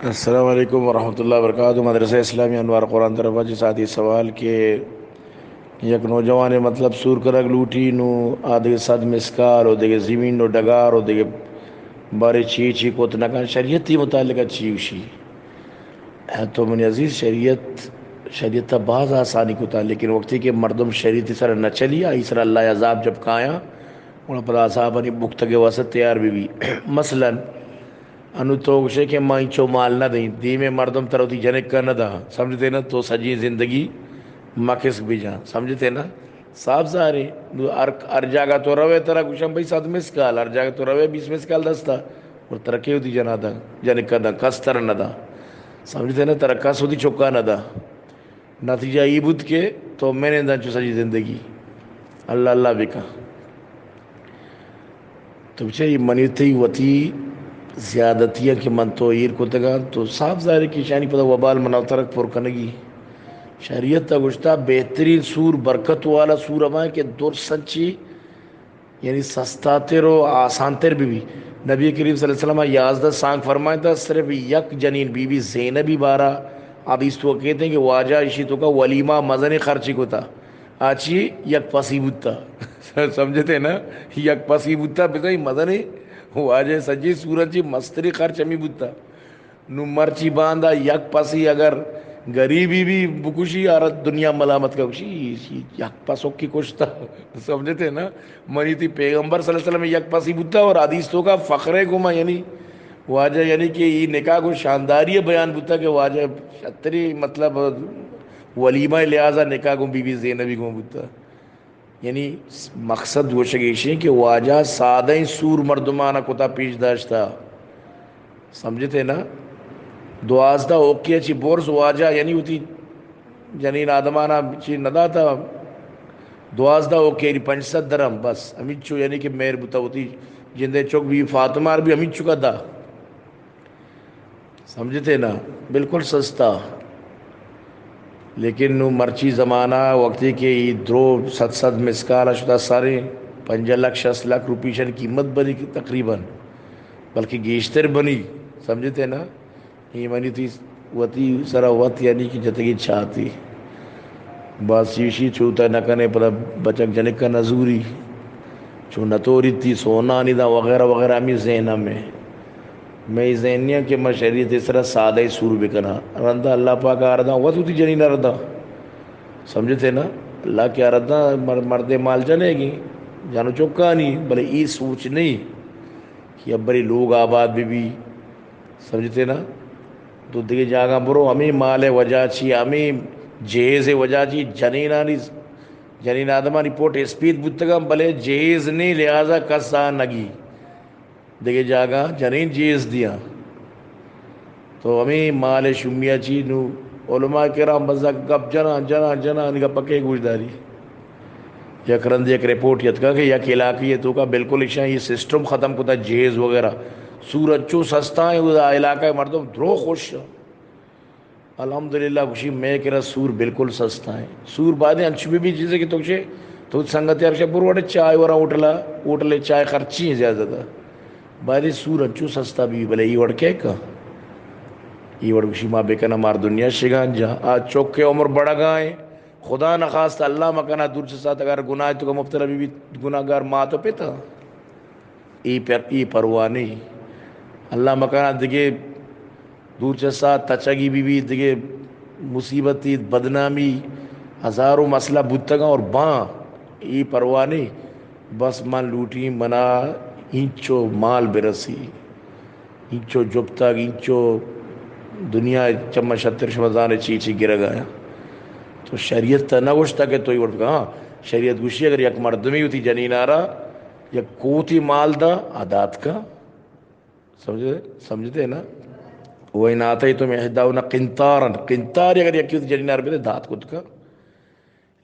السلام علیکم ورحمۃ اللہ وبرکاتہ۔ مدرسہ اسلامی انوار قرآن طرف ءَ چہ ساتھی سوال کہ یک نوجوانے مطلب سور کنگ لوٹی، نو آ دگہ صد مسکال و دگہ زمین و ڈگار و دگہ بارے چی چی کت نہ کن، شریعت تی متعلق چی گوشی؟ تو منی عزیز، شریعت، شریعت ءَ باز آسانی کتا، لیکن وقتی کہ مردم شریعت سر نہ چلی، آئی سر اللہ عذاب جب کایاں، گڑا پدا عذابانی بکتگ ءِ واسطہ تیار بہ بی۔ مثلاً انو تو گوشے کہ ما اینچو مال نہ دئیں، دیمے مردم ترا وتی جنک ءَ نہ داں، سمجھتے نا؟ تو سجی زندگی مکسک بجاں، سمجھتے نا؟ صاف ظاہر ہے۔ نو ہر، ہر جاگہ تو روے، ترا گوشاں بھئی صد مسکال، ہر جاگہ تو روے بیس مسکال دستا، اور ترا کے وتی جنا داں، جنک ءَ داں، کس ترا نہ داں، سمجھتے نا؟ ترا کس وتی چکا نہ داں۔ نتیجہ ای بوت کہ تو مننداں چو سجی زندگی اللہ اللہ بکن۔ تو بچار، یہ منی تئی وتی زیادتی کہ من تو ایر کتگاں، تو صاف ظاہر ہے کہ ایشانی پدا وبال مناترک پر کنگی۔ شریعت ءَ گوشتا بہترین سور، برکت والا سور ہما کہ درساں چی یعنی سستاتر و آسانتر بہ بی۔ نبی کریم صلی اللہ علیہ وسلم ءَ یازدہ سانگ فرمائتا، صرف یک جنین بی بی زینبی بارا حدیث تو کہتے ہیں کہ واجہ اشی تو کا ولیمہ مزن خرچی کتا، آچی یک پسی بوتا۔ سمجھتے نا؟ یک پسی بوتا، بزائی مزن واجہ سجی سورن چی مستری خرچ ہمی بوتا۔ نو مرچی باندا یک پسی اگر گریبی بی بکشی، آرا دنیا ملامت کا کشی، ایشی یک پسوکی کشتا۔ سمجھتے نا؟ منی تی پیغمبر صلی اللہ علیہ وسلم یک پسی بوتا اور حدیث تو کا فخرے گما، یعنی واجہ، یعنی کہ ای نکاح کو شانداری بیان بوتا کہ واجہ شتری مطلب ولیمہ لحاظا نکاح کو بی بی زینبی گما بوتا۔ یعنی مقصد گوشگ ایشیں کہ واجہ سادہ سور مردمانا کتا پیش داشتا۔ سمجھتے نا؟ دوازدہ اوکے چی برز واجہ، یعنی وتی جنین آدمانا چی نداتا، دوازدہ اوکے یعنی پنچ سد درم بس، ہمینچو یعنی کہ مہر بوتا وتی جندے چک بی فاطمہ بی ہمینچو کا دا۔ سمجھتے نا؟ بالکل سستا۔ لیکن نو مرچی زمانہ وقتی کہ ای درو ست ست مسکال شتا سارے پنجاہ لکھ شست لکھ روپی شن قیمت بنی تقریباً، بلکہ گیشتر بنی۔ سمجھتے نا؟ ای منی تی وتی سرا وت یعنی کہ جتگی چاتی۔ باز چیشی چوتا نہ کنے پدا بچک جنک کا نزوری۔ چو نتوری تی سونانی دا وغیرہ وغیرہ ہمی ذہن میں۔ میں ذہنیاں کہ میں شریعت اس طرح سادہ سور بکنا۔ رندا اللہ پاک آرداں وت وتی جنین آرداں۔ سمجھتے نا؟ اللہ کے آرداں مر-، مرد مال جنے گی، جانو چکانی، بلے ای سوچ نہیں کہ اب بری لوگ آباد بھی بھی۔ سمجھتے نا؟ تو دگہ جاگہ برو، ہمیں مال وجہ چی، ہمیں جہیز وجہ چی، جنینانی، جنین آدمانی پوٹ اسپیت بوتگاں، بلے جہیز نہیں، لہذا کس آ نگی۔ دگہ جاگہ جنین جہیز دیاں۔ تو ہمیں مال شمیہ چی نو علماء کرام بزا گپ جناں، جناں، جناں، ان گپ کے گوش داری۔ یک رند یک رپورٹ یتکا کہ یک علاقے تو کا بالکل ایشاں یہ سسٹم ختم کتا، جہیز وغیرہ۔ سور اچو سستا ہے، وہ علاقہ مردم درو خوش۔ الحمدللہ گوشی میں کرا سور بالکل سستا ہے۔ سور بعد انچو بھی، بھی چیزیں کہ تو گوشے، تو سنگت یار شے برو اڑے چائے ورا ہوٹلا، ہوٹلے چائے خرچی ہیں زیادہ تر۔ بعد سور انچو سستا بھی، بلے یہ وڑ کے کا؟ یہ وڑ گوشی ما بکنا مار دنیا شگان جا۔ آ چوک کے عمر بڑا گائے۔ خدا نخواست اللہ مکنا دور چہ ساعت اگر گناہ تو کا مبتلا بھی، بھی گناہگار ماں تو پتا۔ ای پر، ای پرواہ نہیں۔ اللہ مکنا دگہ دور چہ ساعت تچگی بھی بھی، دگہ مصیبتی، بدنامی، ہزاروں مسئلہ بوتگاں اور باں، ای پرواہ نہیں۔ بس من لوٹی منا اینچو مال برسی۔ اینچو جپتگ، اینچو دنیا چما شتر شما زانے چی چی گرگ آیا۔ تو شریعت تا نہ گوشتا کہ تو یہ وڑ بکن۔ ہاں، شریعت گوشی اگر یک مردمی ہوتی جنین آرا یک کوتی مال دا، آ دات کا۔ سمجھتے؟ سمجھتے نا؟ وہ ان آتیتم احداہن قنطارا، قنطار اگر یکی ہوتی جنین آرا بدے، دات کت کا۔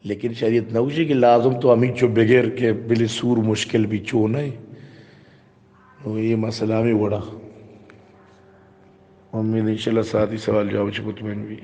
لیکن شریعت نہ گوشی کہ لازم تو ہمینچو بگر کہ بلے سور مشکل بھی چو نہیں۔ نو یہ مسئلہ ہمیں وڑا۔ امید انشاءاللہ ساتھی سوال جواب چ مطمئن بھی۔